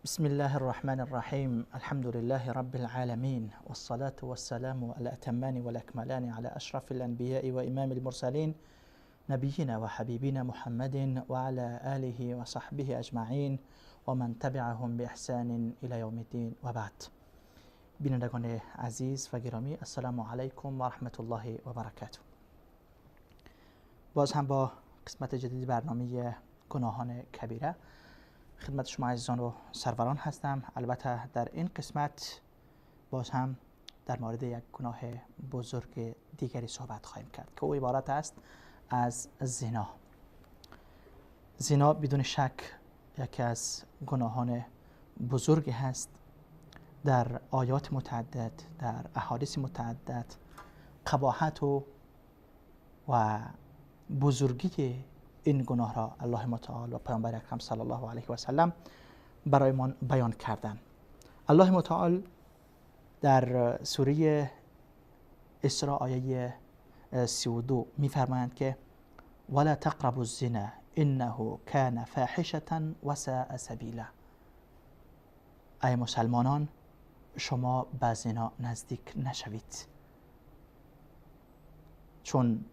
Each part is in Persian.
بسم الله الرحمن الرحیم. الحمد لله رب العالمین والصلاة والسلام الاتمان والاکملان على اشرف الانبیاء و امام المرسلین نبینا و حبیبنا محمد وعلى آله و صحبه اجمعین و من تبعهم باحسان الى یوم الدین و بعد. بینندگان عزیز و گرامی، السلام علیکم و رحمت الله و برکاته. باز هم با قسمت جدید برنامه گناهان کبیره خدمت شما عزیزان و سروران هستم. البته در این قسمت باز هم در مورد یک گناه بزرگ دیگری صحبت خواهیم کرد که او عبارت است از زنا. زنا بدون شک یکی از گناهان بزرگی هست. در آیات متعدد، در احادیث متعدد قباحت و بزرگی این گناه را الله متعال و پیامبر اکرم صلی الله علیه و سلم برای ما بیان کردن. الله متعال در سوره اسراء آیه 32 می‌فرمایند که ولا تقربوا الزنا انه کان فاحشة وساء سبیلا. ای مسلمانان، شما به زنا نزدیک نشوید، چون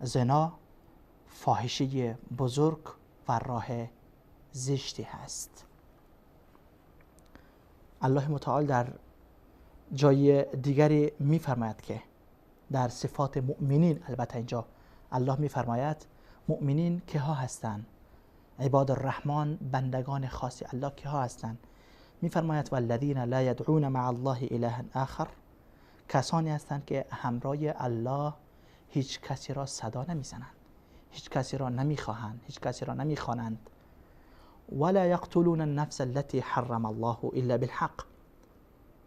زنا فاحشه بزرگ و راه زشتی هست. الله متعال در جای دیگری می‌فرماید که در صفات مؤمنین، البته اینجا الله می‌فرماید مؤمنین که ها هستند، عباد الرحمن، بندگان خاص الله که ها هستند. می‌فرماید والذین لا یدعون مع الله الها آخر، کسانی هستند که همراه الله هیچ کسی را صدا نمیزنند، هیچ کسی را نمیخواهند، هیچ کسی را نمیخوانند. ولا یقتلون النفس التي حرم الله الا بالحق،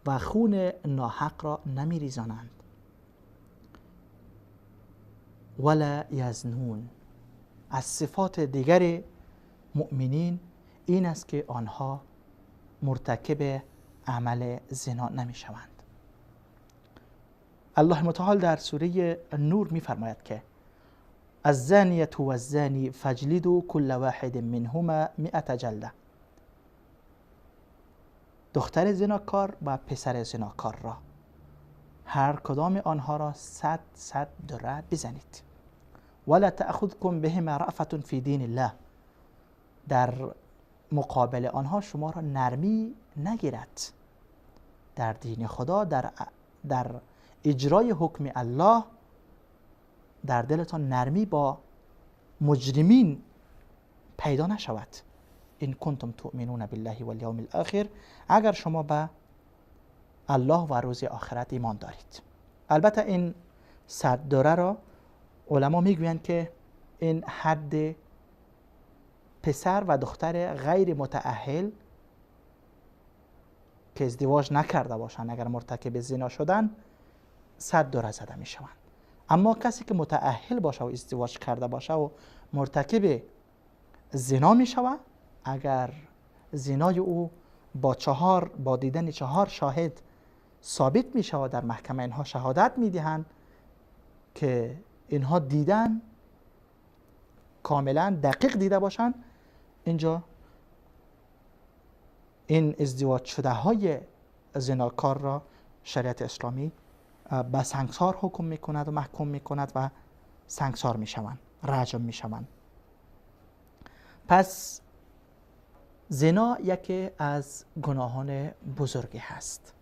و خون ناحق را نمیریزانند. ولا یزنون. از صفات دیگر مؤمنین این است که آنها مرتکب عمل زنا نمیشوند. الله متعال در سوره نور میفرماید که الزانیة والزانی فاجلدوا كل واحد منهما 100 جلده. دختر زناکار و پسر زناکار را، هر کدام آنها را 100 دره بزنید. ولا تأخذكم بهما رأفة فی دین الله، در مقابل آنها شما را نرمی نگیرد. در دین خدا، در اجرای حکم الله، در دلتان نرمی با مجرمین پیدا نشود. این کنتم تؤمنون بالله والیوم الاخر، اگر شما به الله و روز آخرت ایمان دارید. البته این 100 دره را علما میگویند که این حد پسر و دختر غیر متأهل که ازدواج نکرده باشند، اگر مرتکب زنا شدن 100 دره زده میشوند. اما کسی که متأهل باشه و ازدواج کرده باشه و مرتکب زنا می شود، اگر زنای او با دیدن 4 شاهد ثابت می شود، در محکمه اینها شهادت می دهند که اینها دیدن، کاملا دقیق دیده باشند، اینجا این ازدواج شده های زناکار را شریعت اسلامی به سنگسار حکم میکند و محکوم میکند و سنگسار میشوند، رجم میشوند. پس زنا یکی از گناهان بزرگی هست،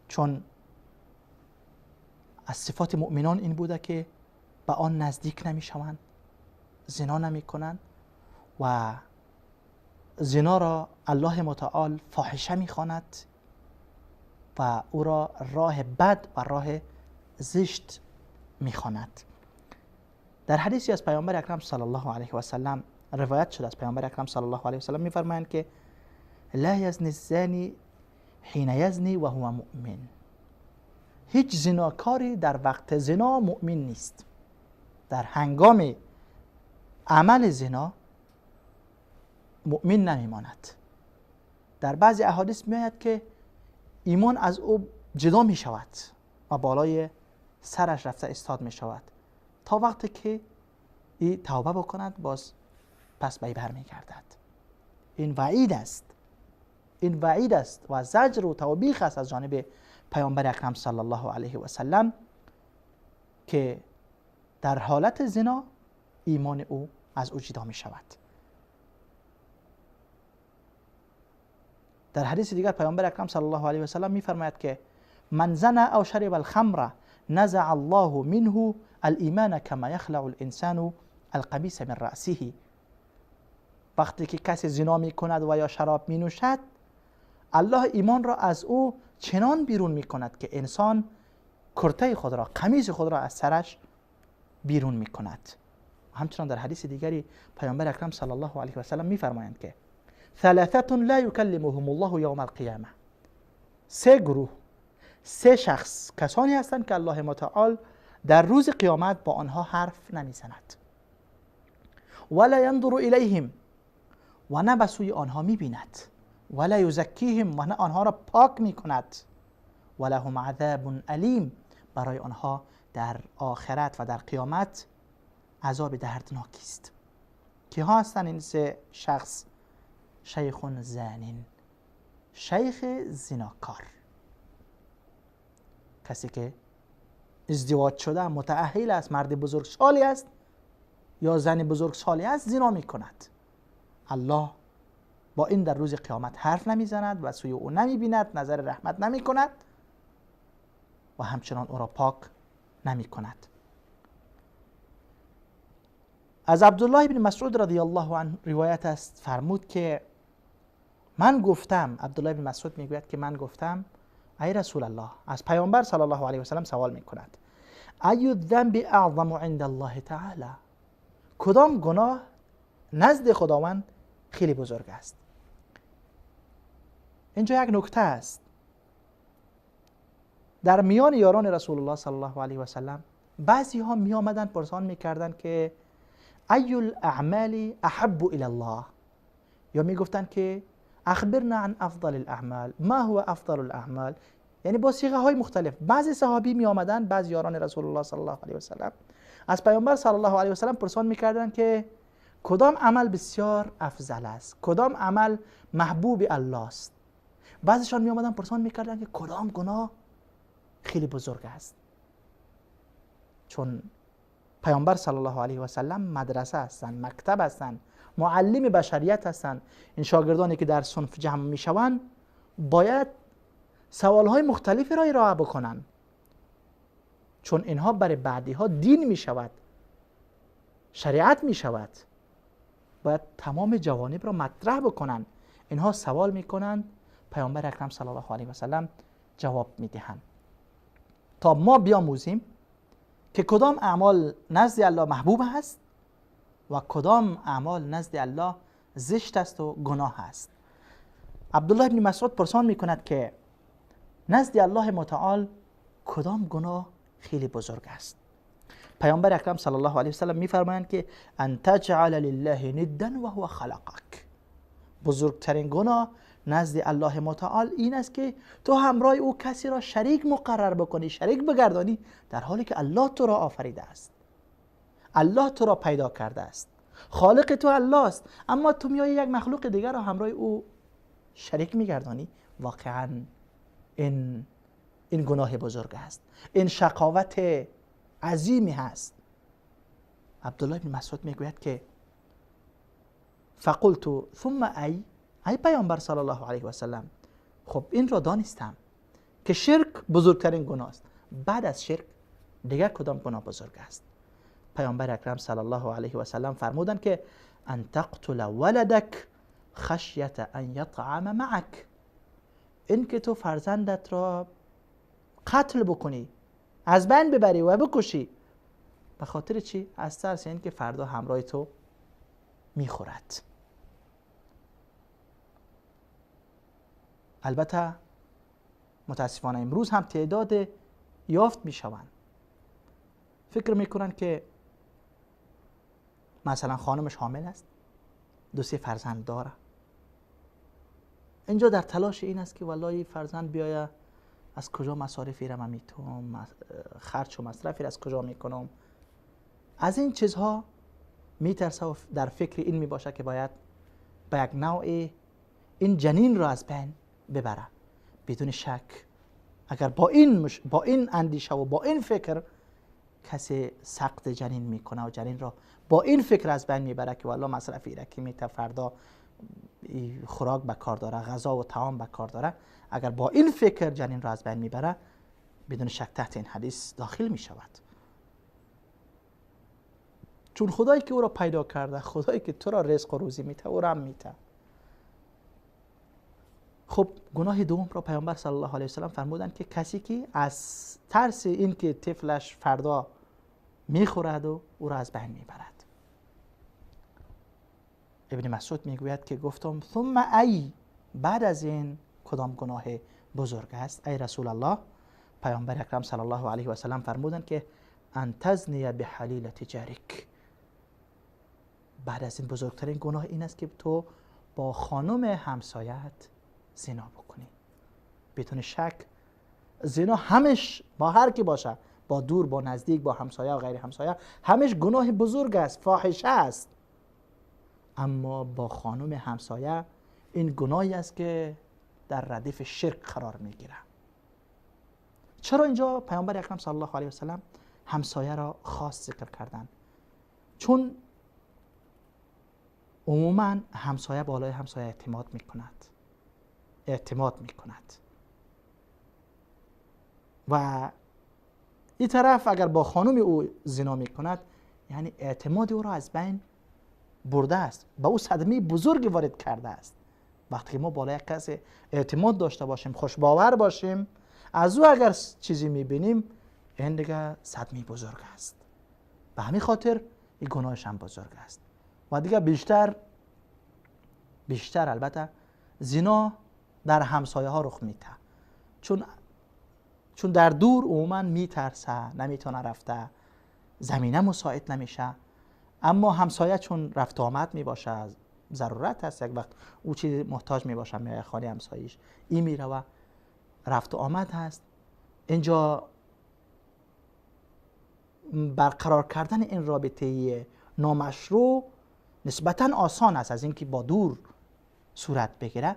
چون از صفات مؤمنان این بوده که به آن نزدیک نمیشوند، زنا نمیکنند و زنا را الله متعال فاحشه میخواند و او را راه بد و راه زشت میخواند. در حدیثی از پیامبر اکرم صلی الله علیه و سلم روایت شده، از پیامبر اکرم صلی الله علیه و سلم میفرمایند که لا یزنی الزانی حین یزنی و هو مؤمن. هیچ زناکاری در وقت زنا مؤمن نیست. در هنگام عمل زنا مؤمن نمیماند. در بعضی احادیث میآید که ایمان از او جدا می شود و بالای سرش رفته استاد می شود تا وقتی که ای توبه بکند، باز پس به ای برمی گردد. این وعید است، این وعید است و زجر و توبیخ است از جانب پیامبر اکرم صلی الله علیه و سلم که در حالت زنا ایمان او از او جدا می شود. در حدیث دیگر پیامبر اکرم صلی الله علیه و سلم می فرماید که من زنى او شرب الخمر نزع الله منه الایمان کما یخلع الانسان القمیص من رأسه. وقتی که کسی زنا می کند و یا شراب می نوشد، الله ایمان را از او چنان بیرون می کند که انسان کرته خود را، قمیص خود را از سرش بیرون می کند. همچنان در حدیث دیگری پیامبر اکرم صلی الله علیه و سلم می فرمایند که ثلاثة لا یکلمهم الله یوم القیامه. سه گروه، سه شخص کسانی هستند که الله متعال در روز قیامت با آنها حرف نمیزند، ولا ینظر الیهم و نه به سوی آنها میبیند، ولا یزکیهم و نه آنها را پاک میکند، ولهم عذاب الیم، برای آنها در آخرت و در قیامت عذاب دردناکی است. کیها هستند این سه شخص؟ شیخ زانین، شیخ زناکار، کسی که ازدواج شده، متأهل است، مرد بزرگسالی است یا زن بزرگسالی است، زنا میکند. الله با این در روز قیامت حرف نمیزند و سوی او نمیبیند، نظر رحمت نمیکند و همچنان او را پاک نمیکند. از عبدالله بن مسعود رضی الله عنه روایت است، فرمود که من گفتم، عبدالله بن مسعود میگوید که من گفتم ای رسول الله، از پیامبر صلی الله علیه و سلم سوال میکند، ای الذنب اعظم عند الله تعالی، کدام گناه نزد خداوند خیلی بزرگ است؟ اینجا یک نکته است. در میان یاران رسول الله صلی الله علیه و سلم بعضی ها می آمدن پرسان میکردند که ای الاعمال احب الی الله، یا میگفتند که اخبرنا عن افضل الاعمال، ما هو افضل الاعمال، یعنی با صیغه های مختلف. بعضی صحابی می آمدن، بعضی یاران رسول الله صلی الله علیه و سلم از پیامبر صلی الله علیه و سلم پرسان میکردند که کدام عمل بسیار افضل است، کدام عمل محبوب الله است. بعضیشان می آمدن پرسان میکردند که کدام گناه خیلی بزرگ است. چون پیامبر صلی الله علیه و سلم مدرسه هستند، مکتب هستند، معلم بشریت هستند. این شاگردانی که در صنف جمع میشوند باید سوالهای مختلفی را ارائه بکنند، چون اینها برای بعدی ها دین می شود، شریعت می شود. باید تمام جوانب را مطرح بکنند. اینها سوال میکنند، پیامبر اکرم صلی الله علیه و سلم جواب میدهند تا ما بیاموزیم که کدام اعمال نزد الله محبوب است و کدام اعمال نزد الله زشت است و گناه است. عبدالله بن مسعود پرسان میکند که نزد الله متعال کدام گناه خیلی بزرگ است؟ پیامبر اکرم صلی الله علیه و سلم میفرمایند که ان تجعل لله ندا و هو خلقک. بزرگترین گناه نزد الله متعال این است که تو همراه او کسی را شریک مقرر بکنی، شریک بگردانی، در حالی که الله تو را آفریده است، الله تو را پیدا کرده است، خالق تو الله است، اما تو میایی یک مخلوق دیگر را همراه او شریک میگردانی. واقعا این گناه بزرگ است، این شقاوت عظیمی هست. عبدالله بن مسعود میگوید که فقلت ثم ای پیامبر صلی الله علیه و سلم، خب این را دانستم که شرک بزرگترین گناه است، بعد از شرک دیگر کدام گناه بزرگ است؟ پیامبر اکرم صلی الله علیه و سلم فرمودند که ان تقتل ولدک خشیت ان یطعم معک، این که تو فرزندت را قتل بکنی، از بین ببری و بکشی، به خاطر چی؟ از ترس این که فردا همراه تو میخورد. البته متاسفانه امروز هم تعداد یافت میشوند، فکر میکنن که مثلا خانمش حامل است، 2-3 فرزند داره، اینجا در تلاش این است که والله فرزند بیایه از کجا مصارفی را من میتونم، خرچ و مصرفی را از کجا میکنم، از این چیزها میترسه و در فکر این میباشه که باید به یک نوع این جنین را از بین ببره. بدون شک اگر با این اندیشه و با این فکر کسی سقط جنین میکنه و جنین را با این فکر از بین میبره که والله مصرف ایرکی میته، فردا خوراک به کار داره، غذا و طعام به کار داره، اگر با این فکر جنین را از بین میبره، بدون شک تحت این حدیث داخل میشود. چون خدایی که او را پیدا کرده، خدایی که تو را رزق و روزی میته، او را هم میته. خب گناه دوم را پیامبر صلی الله علیه و سلم فرمودند که کسی که از ترس اینکه طفلش فردا میخورد و او را از بین میبرد. ابن مسعود میگوید که گفتم ثم ای، بعد از این کدام گناه بزرگ است ای رسول الله؟ پیامبر اکرم صلی الله علیه و سلم فرمودند که ان تزنی بحلیلة جارک. بعد از این بزرگترین گناه این است که تو با خانم همسایت زنا بکنی. بدون شک زنا همش با هر کی باشه، با دور، با نزدیک، با همسایه و غیر همسایه، همش گناه بزرگ است، فاحشه است. اما با خانم همسایه این گناهی است که در ردیف شرک قرار میگیره. چرا اینجا پیامبر اکرم صلی الله علیه و سلم همسایه را خاص ذکر کردند؟ چون عموما همسایه بالای همسایه اعتماد میکند، اعتماد میکند و این طرف اگر با خانم او زنا میکند، یعنی اعتماد او را از بین برده است، به او صدمه بزرگی وارد کرده است. وقتی که ما بالای کسی اعتماد داشته باشیم، خوشباور باشیم، از او اگر چیزی میبینیم، این دیگه صدمه بزرگ است. به همین خاطر این گناهش هم بزرگ است. و دیگه بیشتر البته زنا در همسایه ها رخ میده، چون در دور عموما میترسه، نمیتونه رفته، زمینه مساعد نمیشه. اما همسایه چون رفت آمد میباشه، ضرورت هست، یک وقت او چیز محتاج میباشه، میای خانه همساییش، این میره و رفت آمد هست. اینجا برقرار کردن این رابطه نامشروع نسبتا آسان است از اینکه با دور صورت بگیره.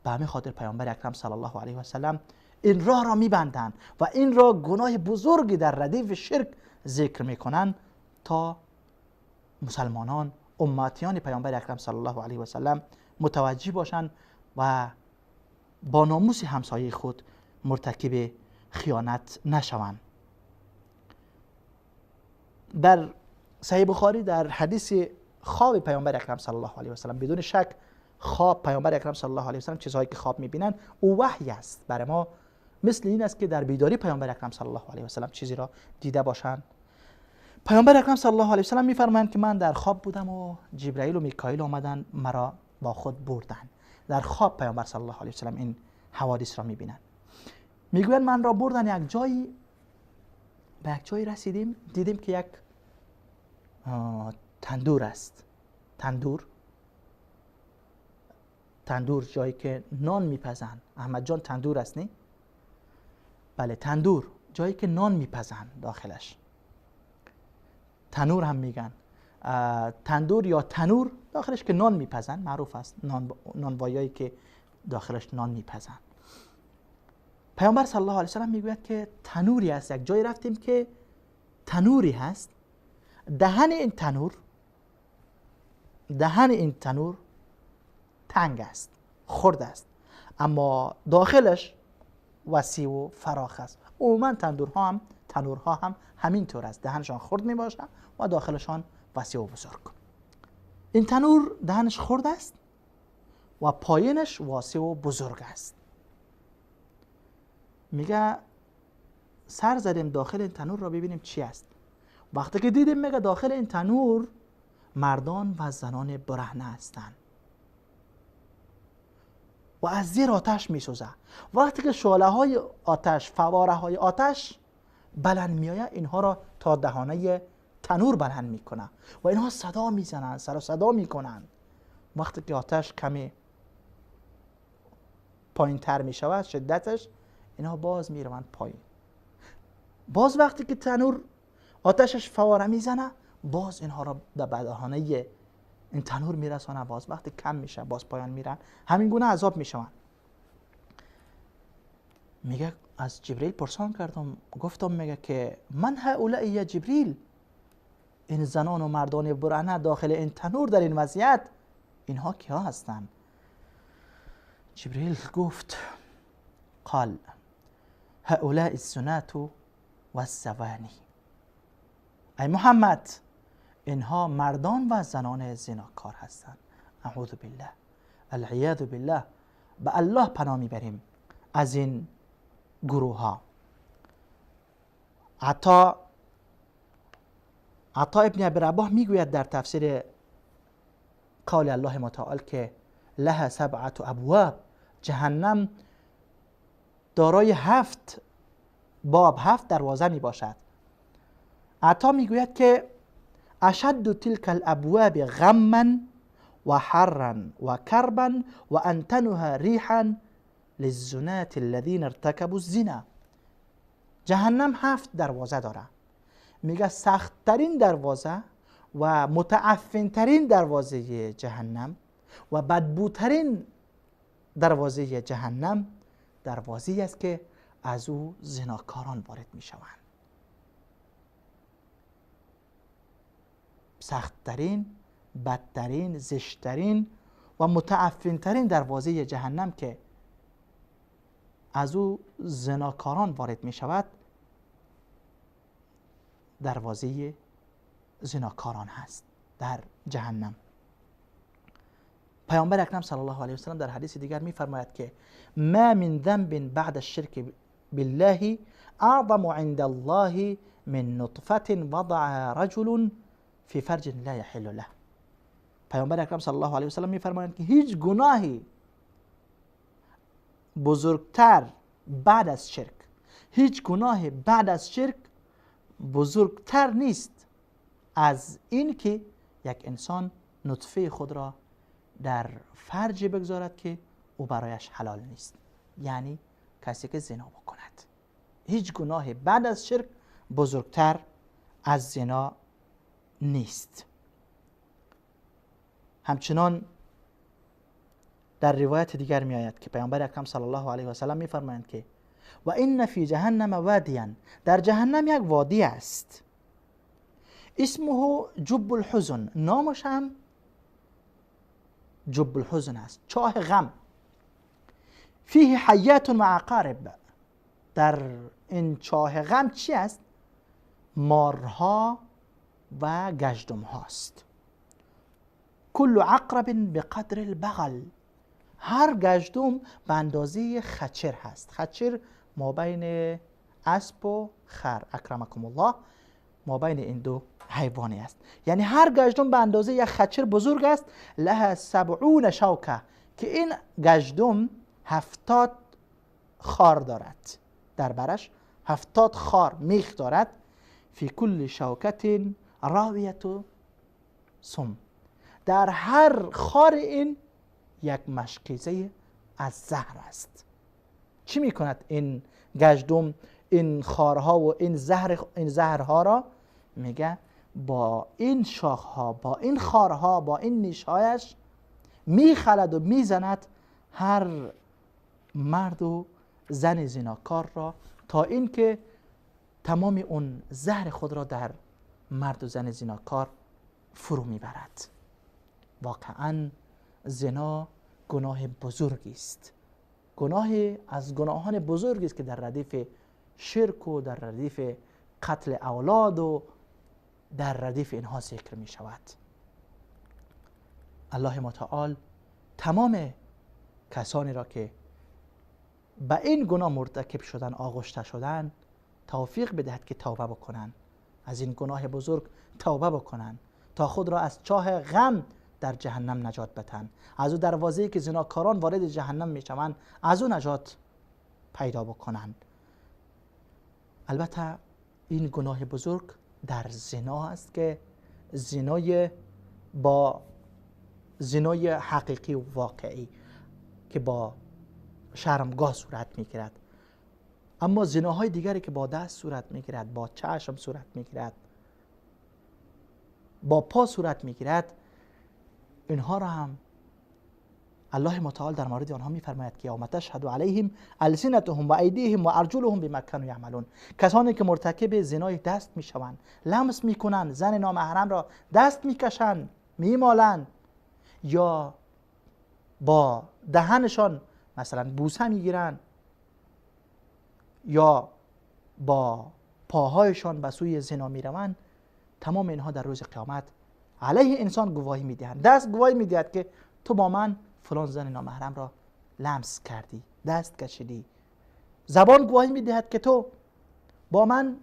به همین خاطر پیامبر اکرم صلی الله علیه و سلم این راه را میبندند و این را گناه بزرگی در ردیف شرک ذکر میکنند تا مسلمانان، امتیان پیامبر اکرم صلی الله علیه و سلم متوجه باشند و با ناموس همسایه خود مرتکب خیانت نشوند. در صحیح بخاری در حدیث خواب پیامبر اکرم صلی الله علیه و سلم، بدون شک خواب پیامبر اکرم صلی الله علیه و سلم، چیزهایی که خواب میبینن او وحی است برای ما، مثل این است که در بیداری پیامبر اکرم صلی الله علیه و سلم چیزی را دیده باشند. پیامبر اکرم صلی الله علیه و سلم میفرمایند که من در خواب بودم و جبرئیل و میکائیل آمدند مرا با خود بردند. در خواب پیامبر صلی الله علیه و سلم این حوادث را میبینند. میگویند من را بردن یک جایی، به یک جایی رسیدیم، دیدیم که یک تندور است. تندور جایی که نان میپزن. احمد جان تندور است نی؟ بله، تندور جایی که نان میپزن داخلش. تنور هم میگن. تندور یا تنور داخلش که نان میپزن، معروف است، نانوایایی که داخلش نان میپزن. پیامبر صلی الله علیه و سلم میگوید که تنوری است، یک جایی رفتیم که تنوری هست، دهن این تنور تنگ است، خرد است، اما داخلش وسیع و فراخ است. عموما تنورها هم همینطور است، دهنشان خرد می باشه و داخلشان وسیع و بزرگ. این تنور دهنش خرد است و پایینش واسع و بزرگ است. میگه سر زدیم داخل این تنور را ببینیم چی است. وقتی که دیدیم میگه داخل این تنور مردان و زنان برهنه هستند و از زیر آتش میسوزه. وقتی که شعله های آتش، فواره های آتش بلند میآید، اینها را تا دهانه تنور بلند میکنه و اینها صدا میزنن، سر و صدا میکنن. وقتی که آتش کمی پایین تر میشود شدتش، اینها باز میروند پایین. باز وقتی که تنور آتشش فواره میزنه، باز اینها را در دهانه این تنور میرسانه، باز وقتی کم میشه باز پایان میرن، همین گونه عذاب میشون. میگه از جبریل پرسان کردم، گفتم میگه که من هؤلاء یا جبریل، این زنان و مردان برهنه داخل این تنور در این وضعیت، اینها کیا هستند؟ جبریل گفت قال هؤلاء الزنات والزوانی، ای محمد اینها مردان و زنان زناکار هستند. اعوذ بالله، العیاذ بالله، به الله پناه میبریم از این گروه ها. عطا ابن ابی رباح میگوید در تفسیر قول الله متعال که لها سبعة ابواب، جهنم دارای 7 باب، 7 دروازه می باشد. عطا میگوید که اشد تلك الابواب غما و حرا و کربا و انتنها ریحا للزناة الذين ارتكبوا الزنا. جهنم 7 دروازه داره. میگه سختترین دروازه و متعفنترین دروازه جهنم و بدبوترین دروازه جهنم دروازه است که از او زناکاران وارد میشوند. سختترین، بدترین، زشتترین و متعفنترین دروازه جهنم که از او زناکاران وارد می شود دروازه زناکاران هست در جهنم. پیامبر اکرم صلی الله علیه و سلم در حدیث دیگر می فرماید که ما من ذنب بعد الشرک بالله اعظم عند الله من نطفة وضعها رجل فی فرج لا یحل له. پیامبر اکرم صلی الله علیه و سلم می فرمایند که هیچ گناهی بزرگتر بعد از شرک، هیچ گناه بعد از شرک بزرگتر نیست از این که یک انسان نطفه خود را در فرج بگذارد که او برایش حلال نیست، یعنی کسی که زنا بکند. هیچ گناه بعد از شرک بزرگتر از زنا نیست. همچنان در روایت دیگر می آید که پیامبر اکرم صلی الله علیه و سلم می فرمایند که و ان فی جهنم وادیا، در جهنم یک وادی است، اسمه جب الحزن، نامش هم جب الحزن است، چاه غم. فیه حیات و عقارب، در این چاه غم چی است؟ مارها و گژدم هاست. کل عقرب بقدر البغل، هر گژدم به اندازه خچر هست. خچر ما بین اسب و خر، اکرمکم الله، ما بین این دو حیوانی است. یعنی هر گژدم به اندازه یک خچر بزرگ است. لها 70 شوکه، که این گژدم 70 خار دارد، در برش 70 خار میخ دارد. فی کل شوکت راویت سم، در هر خار این یک مشکیزه از زهر است. چی میکند این گژدم این خارها و این زهر، این زهرها را؟ میگه با این شاخها، با این خارها، با این نیشهایش میخلد و میزند هر مرد و زن زناکار را، تا اینکه تمام اون زهر خود را در مرد و زن زناکار فرو میبرد. واقعا زنا گناه بزرگی است، گناه از گناهان بزرگی است که در ردیف شرک و در ردیف قتل اولاد و در ردیف اینها ذکر می شود. الله متعال تمام کسانی را که به این گناه مرتکب شدن، آغشته شدن، توفیق بدهد که توبه بکنن، از این گناه بزرگ توبه بکنن تا خود را از چاه غم در جهنم نجات بدن، از او دروازه‌ای که زناکاران وارد جهنم میشوند از او نجات پیدا بکنند. البته این گناه بزرگ در زنا است که زنای با زنای حقیقی و واقعی که با شرمگاه صورت میگیرد، اما زناهای دیگری که با دست صورت میگیرد، با چشم صورت میگیرد، با پا صورت میگیرد، اینها را هم الله متعال در مورد آنها میفرماید که یوم تشهد علیهم السنتهم و ایدیهم و ارجلهم بما كانوا یعملون. کسانی که مرتکب زنای دست میشوند، لمس میکنند، زن نامحرم را دست میکشند، میمالند، یا با دهنشان مثلا بوسه میگیرند، یا با پاهایشان به سوی زنا میروند، تمام اینها در روز قیامت علیه انسان گواهی میدهند. دست گواهی میدهد که تو با من فلان زن نامحرم را لمس کردی، دست کشیدی. زبان گواهی میدهد که تو با من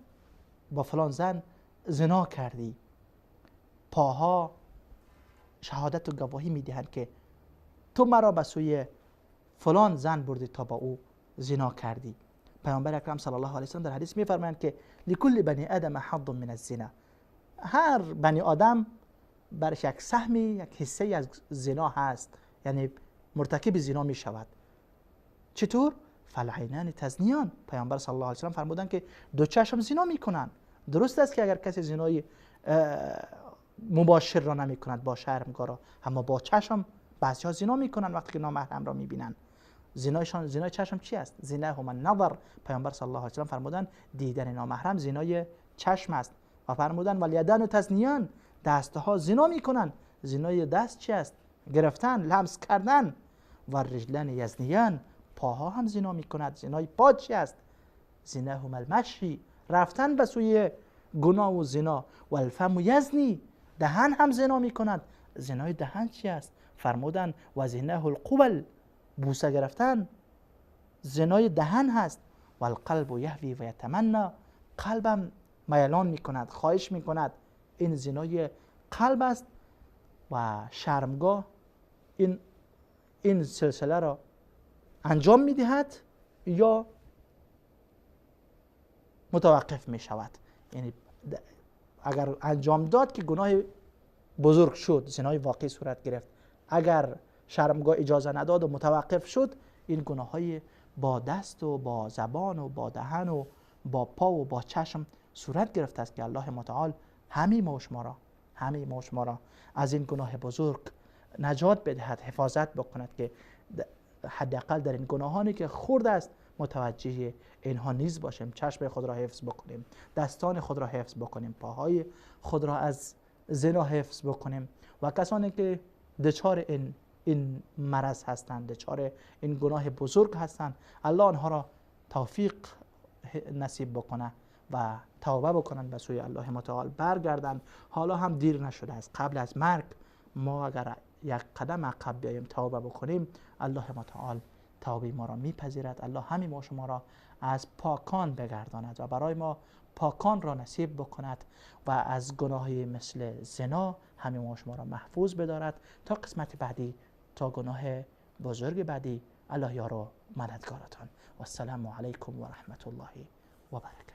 با فلان زن زنا کردی. پاها شهادت و گواهی میدهند که تو مرا به سوی فلان زن بردی تا با او زنا کردی. پیامبر اکرم صلی الله علیه و سلم در حدیث میفرمایند که لکل بنی آدم حظ من الزنا، هر بنی آدم برش یک سهمی، یک حصه از زنا هست، یعنی مرتکب زنا می شود. چطور؟ فالعینان تزنیان. پیامبر صلی الله علیه و سلم فرمودند که دو چشم زنا میکنند. درست است که اگر کسی زنای مباشر را نمی کند با شرمگاه، اما با چشم بعضی ها زنا میکنند وقتی که نامحرم را میبینند. زنایشان، زنای چشم چی است؟ زنا هم النظر. پیامبر صلی الله علیه و سلم فرمودند دیدن نامحرم زنای چشم است. و فرمودند والیدان تزنیان، دستها زنا میکنند. زنای دست چی است؟ گرفتن، لمس کردن. و رجلان یزنیان، پاها هم زنا میکند. زنای پا چی است؟ زنا هم المشی، رفتن به سوی گناه و زنا. و الفم یزنی، دهن هم زنا میکند. زنای دهن چی است؟ فرمودن و زناه القبل، بوسه گرفتن زنای دهن هست. و القلب یهوی و یتمنا، قلبم میلان میکند، خواهش میکند. این زنای قلب است. و شرمگاه این سلسله را انجام میدهد یا متوقف میشود. یعنی اگر انجام داد که گناه بزرگ شد، زنای واقعی صورت گرفت. اگر شرمگاه اجازه نداد و متوقف شد، این گناه های با دست و با زبان و با دهن و با پا و با چشم صورت گرفته است که الله متعال همه ما و شما را از این گناه بزرگ نجات بدهد، حفاظت بکند که حداقل در این گناهانی که خورده است متوجه اینها نیز باشیم. چشم خود را حفظ بکنیم، دستان خود را حفظ بکنیم، پاهای خود را از زنا حفظ بکنیم. و کسانی که دچار این مرض هستند، دچار این گناه بزرگ هستند، الله آنها را توفیق نصیب بکنه و توبه بکنند، به سوی الله متعال برگردند. حالا هم دیر نشده است. قبل از مرگ ما اگر یک قدم عقب بیاییم توبه بکنیم، الله متعال توبه ما را میپذیرد. الله همین ما شما را از پاکان بگرداند و برای ما پاکان را نصیب بکند و از گناهی مثل زنا همین ما شما را محفوظ بدارد. تا قسمت بعدی، تا گناه بزرگ بعدی، الله یار و مددگارتان. و السلام علیکم و رحمت الله و برکاته.